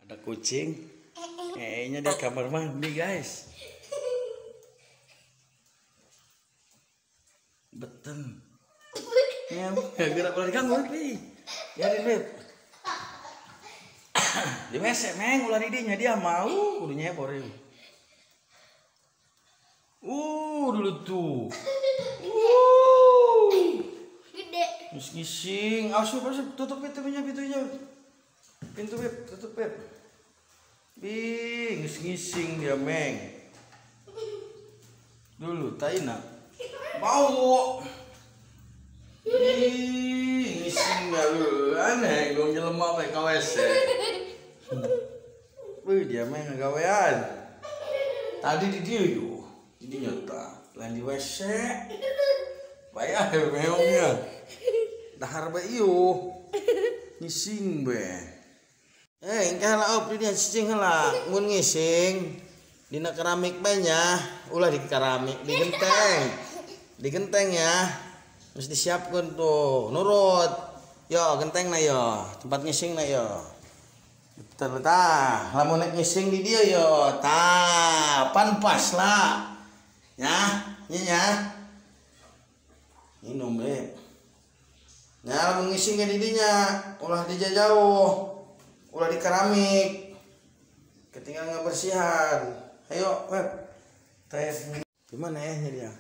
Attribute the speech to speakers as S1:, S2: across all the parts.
S1: Ada kucing. Kayaknya di kamar mandi, guys. Beten. Ya, gerak ulah diganggu, Beb. Biarin, Beb. Di WC, Meng, ulah di dinya dia mau kudu nyebor ieu. Dulu tuh.
S2: Gede.
S1: Terus ngising. Asup, asup, tutup pintunya, pintunya. Pintu, Beb, tutup, Beb. Bing, ngising dia, Meng. Dulu, taina. Bau. Ih, ngising dah lu. Aneh, gua jelema bae ka WC. Wih, dia mah ngagawean. Tadi di dia yo. Di dinya tah, lain di WC. Payah meongnya. Dahar bae ieu. Ngising bae. Engkah lah op di dia cicing heula. Mun ngising dina keramik bae nya, ulah di keramik, di genteng. Di genteng ya. Terus disiapkan tuh, nurut. Yo, genteng na yo, tempat ngising na yo. Betul tah, lamun nek ngising di dia yo, tah, pan pas lah. Ya, nya ya. Minum, Beb. Nah, lamun ngising ke di dinya, ulah di jauh. Ulah di keramik. Ketinggalan ngebersihan. Ayo, Beb. Teh. Gimana ya dia?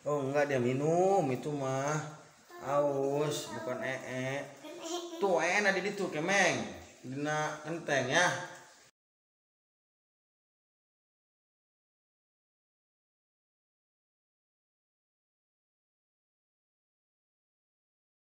S1: Oh, enggak, dia minum itu mah. Aus, bukan ee. Tuh ee ada di situ, Kemeng. Dina kenteng ya.